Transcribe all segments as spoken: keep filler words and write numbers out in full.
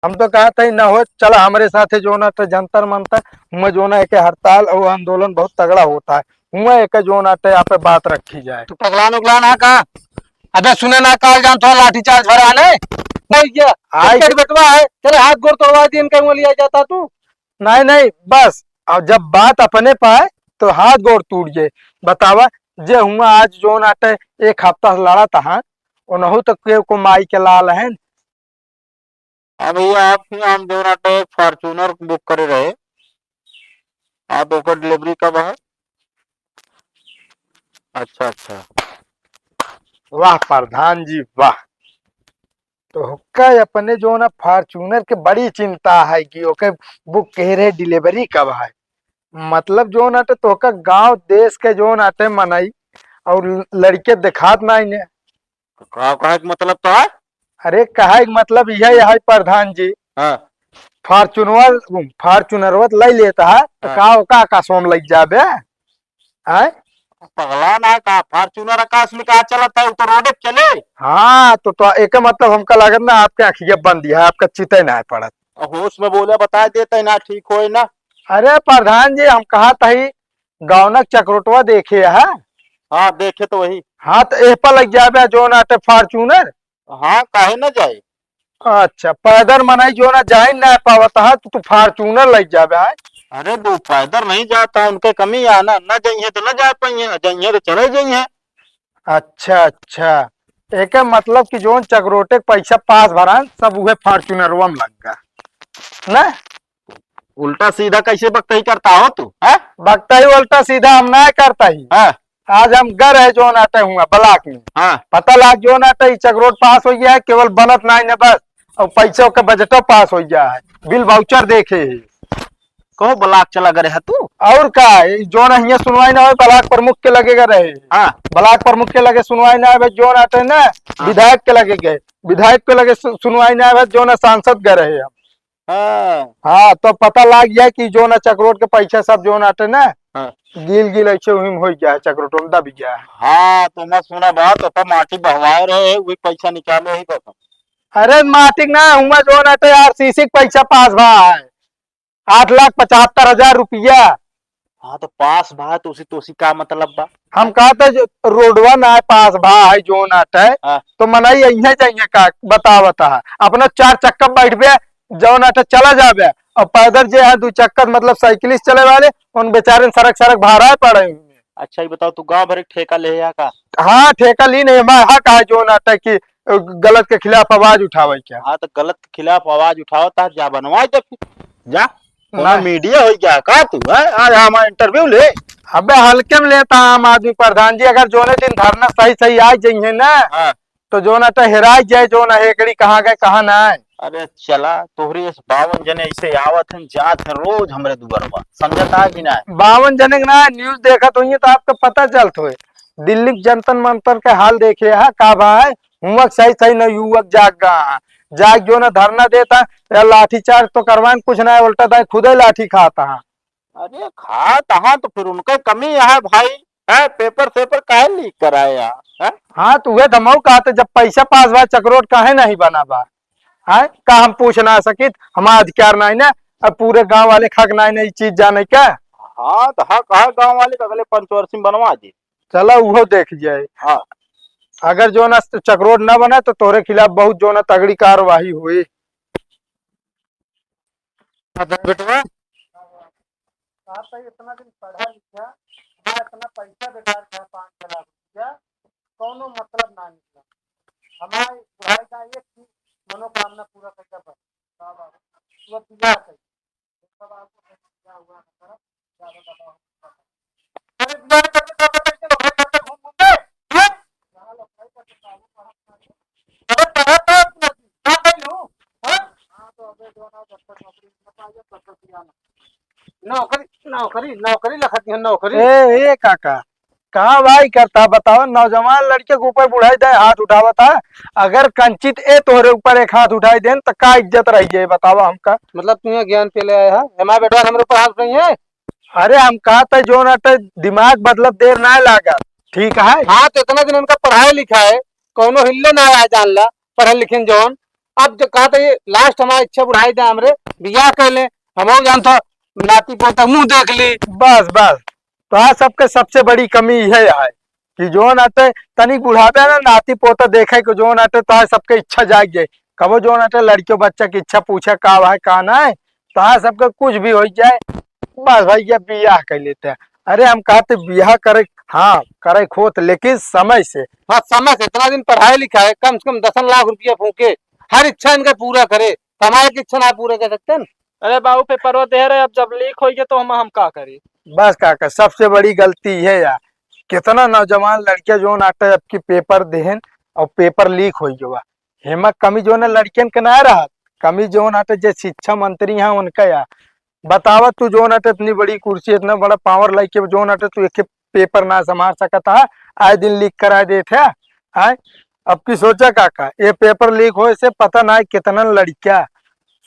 हम तो कहत ही ना हो, चला हमरे साथे जौन अटे जंतर मंतर, हुआँ जौन है कि हड़ताल और आंदोलन बहुत तगड़ा होत है, हुआँ एक जौन अटे यहाँ पे बात रखी जाए। तू पगलान उगलान है का? अबे सुने ना, काल जान थोड़ा लाठी चार्ज भरा ने। नहीं क्या? आई। इनके बेटवा है, चले हाथ गोड़ तोड़वा दिए, इनके हुआँ लिया जाता तू। नहीं, नहीं, बस, अब जब बात अपने पे आए, तो हाथ गोड़ टूट जाए। बतावा, जे हुआँ आज जौन अटे एक हफ्ता से लड़त है, उनहू तो केहू को माई के लाल है। हाँ भैया, आप ही हम जौन अटे Fortuner book करे रहे, आप ओकर delivery कब है? अच्छा, अच्छा। वाह प्रधान जी, वाह। तो हुक्का अपने जौन Fortuner के बड़ी चिंता है कि ओके book कहे रहे, delivery कब है? मतलब जौन अटे तोहका गाँव देश के जौन अटे मनई और लड़के देखात नाई ने। का कहे के मतलब तो है? अरे कहे के मतलब यह है प्रधान जी। हाँ। Fortuner, Fortunerवा तो लई लेता है, तो हाँ। का ओका आकाशवा में लग जाबे? आय? पगला ना का, Fortuner आकाश में कहाँ चलत है, वो तो रोडे पे चले। हाँ, तो, तो एक मतलब हमका लागत ना आपके आँखिया बंद है, आपका चिते ना पड़त। होश में बोले, बता देते ना, ठीक होए ना। अरे प्रधान जी, हम कहत ही गौनक चकरोटवा देखे है। हाँ, देखे तो वही। हाँ, तो एह पर लग जाबे जौन अटे Fortuner। हाँ, काहे ना जाए? अच्छा, पैदल मनई जौन जाए ना पावत है, तो तू Fortuner लग जाबे, आय? अरे, वो पैदल नहीं जाता, उनके कमी है ना, ना जाइए तो ना जा पाइए, जाइए तो चले जाइए। अच्छा, अच्छा, एके मतलब कि जौन चकरोटे के पैसा पास भरान, सब उहे Fortunerवा में लग गा, ना? उल्टा सीधा कैसे बकतही करता हो तू, हैं? बकतही उल्टा सीधा हम ना करता ही। हाँ। आज हम गे रहे जौन अटे हुआँ block में। हाँ। पता लाग जौन अटे ई चकरोट पास हो गया है, केवल बनत नाई ने बस, और पैसों के budgetओ पास हो गया है, bill voucher देखे है। कहो block चला गे रहे तू? और का, ई जौन हियाँ सुनवाई ना होए, block प्रमुख के लगे गे रहे। हाँ। Block प्रमुख के लगे सुनवाई ना होए, जौन अटे ना, हाँ। विधायक के लगे गए, विधायक के लगे सु-, सुनवाई ना होए, जौन सांसद गे रहे हम। हाँ। हाँ, तो पता लाग जाए कि जौन चकरोट के पैसा सब जौन अटे ना, हाँ। गिल गिल ऐसे वही में हो गया है, चकरोट में दब गया है। हाँ, तो मैं सुना बात, तो माटी बहवाए रहे, वही पैसा निकाले ही बस। अरे माटी ना, हुआँ जौन अटे RCC के पैसा पास भा है, आठ लाख पचहत्तर हजार रुपया। हाँ, तो पास भा, तो उसी, तो उसी का मतलब बा? हम कहते जो रोडवा ना पास भा है जौन अटे, हाँ। तो मनई अइहे जाइहे का बतावत है? अपना चार चक्का बैठबे, जौन अटे चला जाबे, और पैदल जे है दू चक्का, मतलब साइकिल से चले वाले, उन बेचारे सड़क सड़क भाड़ा पड़े हुए। अच्छा, ये बताओ, तू गाँव भर एक ठेका ले या का? हाँ, ठेका ली नहीं, हमारा हक है जौन अटे कि गलत के खिलाफ आवाज उठावे के। हाँ, तो गलत के खिलाफ आवाज उठावत है, जा बनवा दे फिर, जा। कोनो ना। Media हो गया का तू, हैं? आज हमारा interview ले। अबे हल्के में लेता आम आदमी प्रधान जी, अगर जौने दिन धरना सही सही आ जाइए ना, हाँ। तो जौन अटे हेराई जाए, जौन हेकड़ी कहाँ गए, कहाँ ना आए। अरे चला, तोहरे इस बावन जने ऐसे आवत हैं, जात हैं रोज हमरे दुआरवा, समझता है कि ना? बावन जने के ना news देखत होइए तो आपको पता चलत होए। दिल्ली के जंतर मंतर के हाल देखे है, का बा है, हुआँ सही सही न युवक जाग गा है, जाग जौन धरना देता या लाठी चार्ज तो करवाएं कुछ ना, उल्टा दाएं खुदे लाठी खाता है। अरे खात हाँ, तो फिर उनका कमी है भाई, है paper सेपर काहे leak कराए यार, हैं? हाँ, तो उहे तो मऊ कहते, जब पैसा पास बा, चकरोट काहे नहीं बना बा, हैं? का हम पूछ ना सकित, हमारा अधिकार नहीं ना, अब पूरे गांव वाले खक नहीं, नहीं चीज जाने का। हाँ, तो हक है गांव वाले का, अगले पंचवर्षी में बनवा दे। चला, उहो देख जाए। हाँ। अगर जौन चकरोट ना बना, तो तोरे खिलाफ बहुत जौन तगड़ी कार्यवाही हुई। अबे बेटवा, आप तो इतना दिन पढ़ा लिखा, मैं इतना पैसा बेकार किया, पाँच छह लाख रुपया, कौनो मतलब ना निकला। हमारे भाई का एक ही मनोकामना पूरा कर बस। बाबा, वो बियाह कर। नौकरी, नौकरी, नौकरी लखत है, नौकरी। ए, ए काका, कहाँ भाई करता बताओ, नौजवान लड़के के ऊपर बुढ़ाई दे हाथ उठावा था। अगर कंचित ए तोहरे ऊपर एक हाथ उठाई देन, तो का इज्जत रही है, बतावा हमका। मतलब, तू यहाँ ज्ञान पे ले आया है, हमारे बेटवा हमरे ऊपर हाथ उठाई है। अरे, हम कहत है, जौन अटे दिमाग बदलब देर ना लागा, ठीक है? हाँ, तो इतना दिन उनका पढ़ाई लिखा है, कौनो हिल्ले ना आया, जान ला, पढ़े लिखे जौन। अब जो कहा था ये लास्ट हमारी इच्छा बुढ़ाई दे हमरे, बियाह कर ले, हम जान था नाती पोता मुंह देख ली। बस बस, तो आज सबके सबसे बड़ी कमी यह है कि जोन अटे तनिक बुढ़ापे ना नाती पोता देखे के जोन अटे तो आज सबके इच्छा जाग जाए। कबो जोन अटे लड़कियों बच्चा की इच्छा पूछे का है का ना है, तो आज सबके कुछ भी हो जाए। बस भैया बियाह कर लेते हैं। अरे हम कहते बियाह करे, हाँ करे खोत, लेकिन समय से। हाँ, समय से। इतना दिन पढ़ाई लिखा है, कम से कम दसन लाख रुपया फूके, हर इच्छा इनका पूरा करे, हमारे की इच्छा ना पूरा कर सकते हैं। अरे बाबू, पेपरवा दे रहे, अब जब लीक होइगे तो हम हम का करी? बस काका, सबसे बड़ी गलती है यार, कितना नौजवान लड़कियां जोन आटे अब की पेपर देहन और पेपर लीक हो गवा। हेमा कमी जोन है लड़कियन के ना रहत, कमी जोन आटे जे शिक्षा मंत्री हैं उनका यार। बतावा तू जोन आटे इतनी बड़ी कुर्सी, इतना बड़ा पावर लाइके जोन आटे तू एक पेपर ना संभाल सकत है, आए दिन लीक करा देत है। आए अब की सोचा काका, ये पेपर लीक होए से पता ना है कितना लड़कियां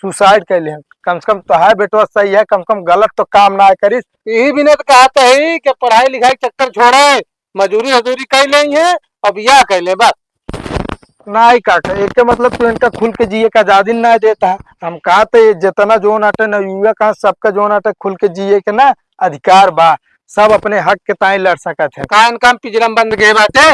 सुसाइड कर ले। कम से कम तो है बेटवा सही है, कम से कम गलत तो काम ना करिस। यही भी नहीं तो कहते ही कि पढ़ाई लिखाई के चक्कर छोड़े, मजूरी हजूरी कर ले हैं, अब यह कर ले बस। नहीं काका, एक मतलब तो इनका खुल के जिए का आजादी ना देता है। हम कहा तो ये जितना जोन आटे ना युवा का सबका जोन आटे खुल के जिए के ना अधिकार बा, सब अपने हक के ताई लड़ सकत है। का इनका हम पिंजरा में बंद गए बाटे?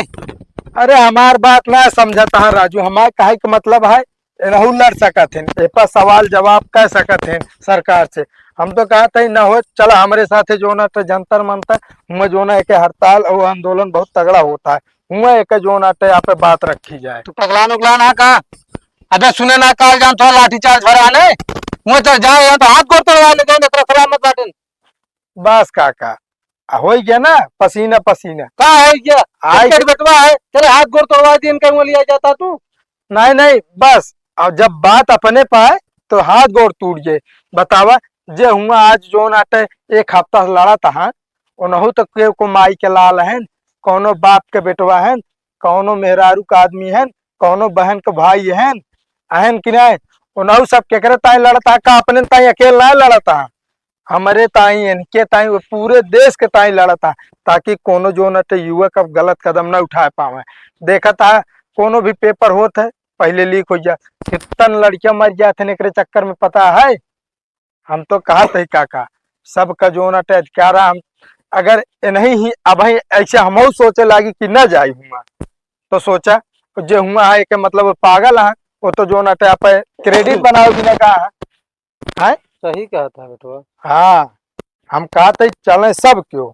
अरे हमार बात ना समझता है राजू, हमार कहे के मतलब है एनहू लड़ सकत हैं, ए पर सवाल जवाब कर सकत हैं सरकार से। हम तो कहत है न हो, चला हमरे साथे जोन अटे जंतर मंतर, हुआ जोन है के हड़ताल और आंदोलन बहुत तगड़ा होता है, हुआ एक जोन अटे यहाँ पे बात रखी जाए। तू पगलान उगलान है का? अबे सुने ना, काल जान थोड़ा लाठी चार्ज भरा ने, हुआ चल जाए यहाँ तो हाथ गोड़ तोड़वा ले जाए, इतना सलामत बाटे। बस काका, आ, होई गया ना पसीना पसीना। का है क्या? आए एक बेटवा है, चले हाथ गोड़ तोड़वा दिए, इनका हुआ लिया जाता तू। नहीं नहीं, बस अब जब बात अपने पाए तो हाथ गोड़ टूट गए। बतावा, जे हुआ आज जोन आटे एक हफ्ता से लड़त हैं, उनहू तो केहू को माई के लाल हैं, कौनो बाप के बेटवा हैं, कौनो मेहरारू का आदमी हैं, कौनो बहन के भाई हैं, अहन कि नहीं? उनहू सब केकरे ताई लड़त हैं, का अपने ताई अकेल ना लड़त हैं? हमरे ताई, इनके ताई, वो पूरे देश के ताई लड़त है, ताकि कोनो जोन अटे युवक अब गलत कदम ना उठाए पावे। देखत है, कोनो भी पेपर होत है, पहले लीक हो जा, कितन लड़कियां मर जात हैं एकरे चक्कर में, पता है? हम तो कहत है काका, सबका जोन अटे अधिकार है। हम अगर इन्हीं ही अब ही ऐसे हमहू सोचे लागी कि ना जाई हुआ, तो सोचा, जे हुआ है के मतलब पागल है, वो तो जोन अटे आप क्रेडिट बनावे बिना का है। हैं? सही कहत है बेटवा। हाँ, हम कहत है चले सब क्यों।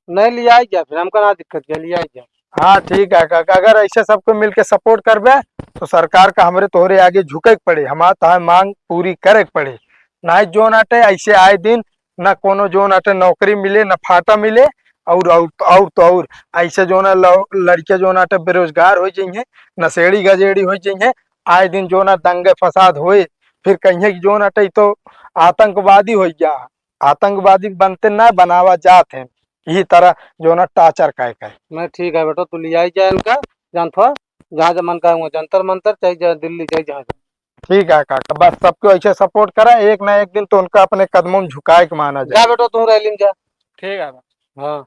नहीं, लियाई जा, फिर हमका ना दिक्कत है, लियाई जा। हाँ, ठीक है काका, अगर ऐसे सबको मिल के सपोर्ट करबे तो सरकार का हमरे तोहरे आगे झुके के पड़े, हमार तोहार मांग पूरी करे के पड़े। नहीं जोन अटे ऐसे आए दिन ना कोनो जोन अटे नौकरी मिले, ना फाटा मिले, और, और, और तो और ऐसे जोन ल-, लड़के जोन अटे बेरोजगार हो जाइए, नशेड़ी गजेड़ी हो जाइए, आए दिन जोन दंगे फसाद होए, फिर कहिए कि जोन अटे तो आतंकवादी हो गया। आतंकवादी बनते ना बनावा जात हैं, यही तरह जोन टार्चर कह कह। मैं ठीक है बेटा, तू लियाई जा इनका, जानत हो, जहाँ जहाँ मन का हुआ, जंतर मंतर चाहे जा दिल्ली चाहे जहाँ जहाँ। ठीक है काका, बस सबको ऐसे सपोर्ट करा, एक ना एक दिन तो उनका अपने कदमों में झुकाए के माना जा जाए। बेटा, तू रैली में जा। ठीक है बा। हाँ।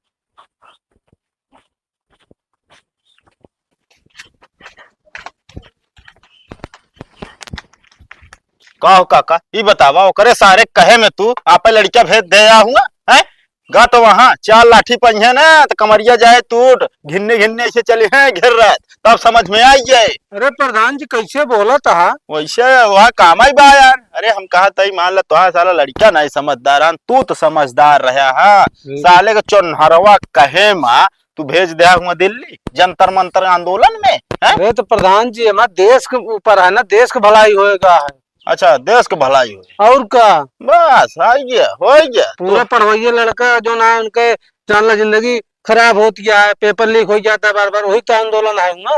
का हो काका, ई बतावा, ओकरे सारे कहे में तू आपे लड़किया भेज दे आ हुआ, हैं? गा तो वहाँ चार लाठी पहिए ना, तो कमरिया जाए टूट, घिन्ने घिन्ने ऐसे चले हैं घेर रहे, तब समझ में आई जाए। अरे प्रधान जी, कैसे बोलत हा? वैसे वह काम ही बा यार। अरे हम कहा तई, मान ला, तोहार साला लड़का नहीं समझदार हन, तू तो समझदार रहा हा। हम्म। साले के चोन्हरवा कहे मा तू भेज दे हुआ दिल्ली जंतर मंतर आंदोलन में, हैं? अरे तो प्रधान जी, हमारे देश के ऊपर है ना, देश के भलाई होएगा है। अच्छा, देश के भलाई होए। और का? बस, आ गया, हो गया। पूरा तो पढ़वइया लड़का जो ना, उनके जान ला जिंदगी खराब होती है, पेपर लीक हो जाता है बार बार, वही तो आंदोलन है ना।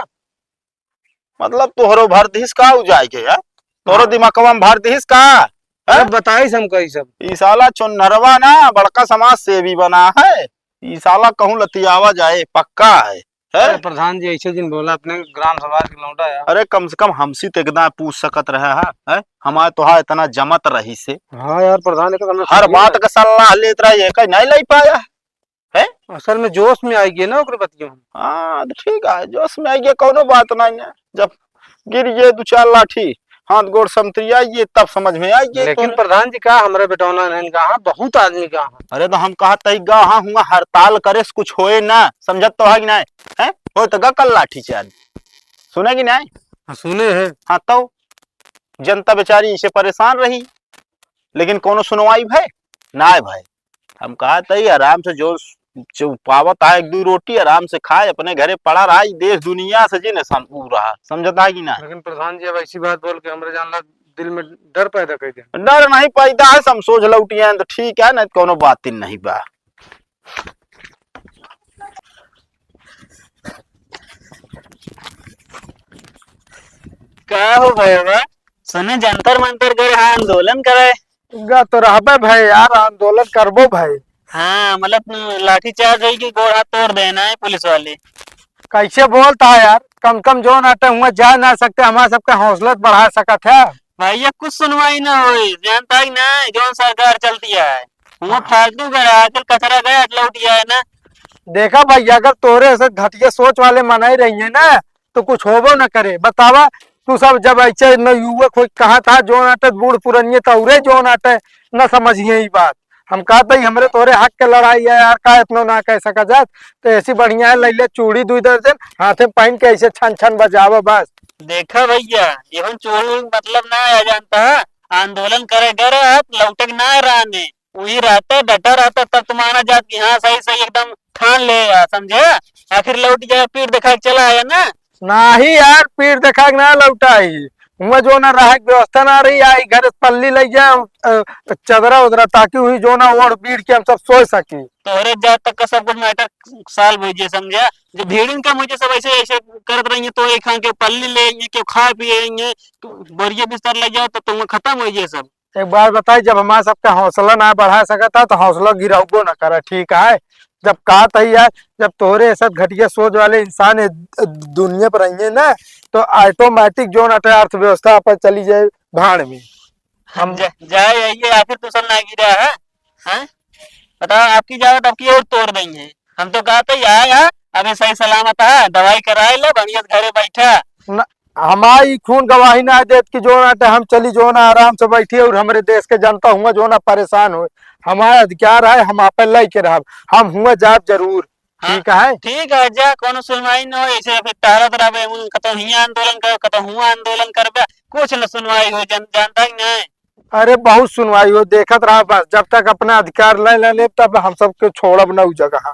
मतलब तोहरो भर दिस का उ जाए के यार? तोहरो हाँ। दिमागवा में भर दिस का? अरे हैं? बताइस हमका ई सब। ई साला चोन्हरवा ना बड़का समाज सेवी बना है। ई साला कहूँ लतियावा जाए, पक्का है। हैं? अरे प्रधान जी, ऐसे जिन बोला, अपने ग्राम सभा के लौंडा है। अरे कम से कम हमसे तो एकदम पूछ सकत रहे है, हैं? हमारे तोहार इतना जमत रही से। हाँ यार प्रधान, एक तो हमने हर सोचे बात ना। का सलाह लेत रहे, ये कहीं नहीं ले पाया। हैं? असल में जोश में आई गए ना ओकरे बतियों में। हाँ, तो ठीक है, जोश में आई गए, कोनो बात नहीं है। जब गिर गए दो चार लाठी, हाथ गोड़ समतरिया ये तब समझ में आई ये लेकिन तोरे। प्रधान जी का हमरा बेटौना नहीं गा, हाँ, बहुत आदमी गा, हाँ। अरे तो हम कहा तई गा, हाँ, हुआ हड़ताल करे से कुछ होए ना, समझत तो है कि नहीं? हैं? हो तो गा कल लाठी चार्ज। सुने कि नहीं? हाँ, सुने हैं। हाँ, तो जनता बेचारी इसे परेशान रही, लेकिन कोनो सुनवाई भय? ना भय। हम कहा तई आराम से जो, जो पावत है एक दो रोटी आराम से खाए, अपने घरे पड़ा रहा, ई देश दुनिया से जिन सन ऊ रहा, समझत है कि ना? लेकिन प्रधान जी अब ऐसी बात बोल के हमरे जान ला दिल में डर पैदा कर दे। डर नहीं पैदा है, हम सोच लौटी आए तो ठीक है, नहीं तो कोनो बात ही नहीं बा। का हो भैया, सुने जंतर मंतर गए हैं आंदोलन करे? गा तो रहबे भाई यार, आंदोलन करबो भाई। हाँ, मतलब लाठी चार्ज होई कि गोड़ हाथ तोड़ देना है पुलिस वाले। कैसे बोलता है यार, कम कम जोन आटे हुआ जा ना सकते, हमारा सबके हौसला बढ़ा सकत है। भैया कुछ सुनवाई ना होई, जानता है कि ना, जोन सरकार चलती है, हुआ हाँ। फालतू गया, आजकल कचरा गया, लौट गया है ना। देखा भैया, अगर तोरे ऐसे घटिया सोच वाले मनाई रही है ना, तो कुछ होबो न करे। बतावा, तू सब जब ऐसे न युवक हो, कहा था जोन आटे बूढ़ पुरनिये, तो औरे जोन आटे न समझिए ई बात। हम कहते ही हमरे तोरे हक के लड़ाई है यार, का इतना ना कह सका जात? तो ऐसी बढ़िया है, ले ले चूड़ी दुई दर्जन, हाथे में पहन के ऐसे छन छन बजावा बस। देखा भैया, ये हम चोरी मतलब ना आया जानता है, आंदोलन करे गए रहे, लौटे के ना रहने, वही रहता, डटा रहता, तब तुम आना जात कि हाँ, सही सही एकदम ठान ले यार, समझे? आखिर लौट जाए, पीठ दिखा के चला आया ना। नाही यार, पीठ दिखा के ना लौटाई। हुआ जो ना रहे के व्यवस्था ना रही, आई घर से पल्ली ले जाए, अ, चदरा उदरा, ताकि वही जो ना ओढ़ बीड़ के हम सब सोए सकी। तोहरे जात तक का सब कुछ मैटर साल भइजे, समझा? जब भीड़ इनका मुझे सब ऐसे ऐसे करत रही है, तो एक खान के पल्ली ले आइए, क्यों खा पिए आइए, तो बोरिया बिस्तर ले जाओ, तो तुम खत्म हो जाए सब। एक बात बताई, जब हमारा सबका हौसला ना बढ़ा सकता, तो हौसला गिराउबो ना करे, ठीक है? जब कहा तही है, जब तोहरे ऐसा घटिया सोच वाले इंसान ए दुनिया पर रहिए ना, तो ऑटोमेटिक जोन अटे अर्थव्यवस्था पर चली जाए भाड़ में। हम जा-, जाए आइए, आखिर दूसर ना गिरा है, हैं? बताओ, आपकी जावत आपकी और तोड़ देंगे। हम तो कहा था, यहाँ, यहाँ, अभी सही सलामत है, दवाई कराए ले, बढ़िया से घरे बैठा। न, हमारी खून गवाही ना देत कि जो ना हम चली, जो ना आराम से बैठी और हमरे देश के जनता हुआ जो ना परेशान हो। हमारा अधिकार है, हम आपे लेके रहब, हम हुआ जाब जरूर। हाँ, ठीक है? ठीक है, जा, कोनो सुनवाई न हो, ऐसे फिर टहरत रहबे, उन कतौ हियाँ आंदोलन करबे, कतौ हुआँ आंदोलन करबे, कुछ न सुनवाई हो, जन-, जानता ही नहीं। अरे, बहुत सुनवाई हो, देखत रहा बस, जब तक अपना अधिकार ले, ले लेब, तब हम सबके छोड़ब न उ जगह।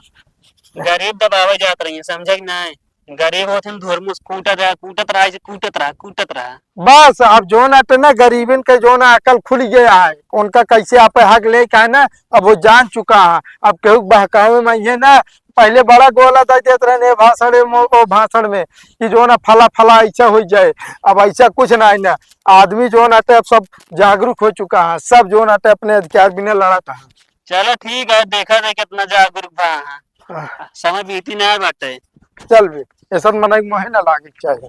गरीब दबावे जात रही है, समझे कि नहीं? गरीब होत हम धोरमुस कूटत रहा, कूटत रहा, ऐसे कूटत रहा, कूटत रहा। बस, अब जो ना तो ना गरीबन के जो ना अकल खुल गया है, उनका कैसे आप हक ले का है ना, अब वो जान चुका है। अब केहू बहकावे में ये ना, पहले बड़ा गोला दे देत रहे, "ए भाषण में, ओ भाषण में," कि जो ना फला फला ऐसा हो जाए। अब ऐसा कुछ ना है ना, आदमी जो ना तो अब सब जागरूक हो चुका है, सब जो ना तो अपने अधिकार बिना लड़त है। चलो ठीक है, देखा जाए कितना जागरूक बा है। आह। समय बीती ना बाटे। चल बे, ऐसा मनाई मोहे ना लागे के चाहे।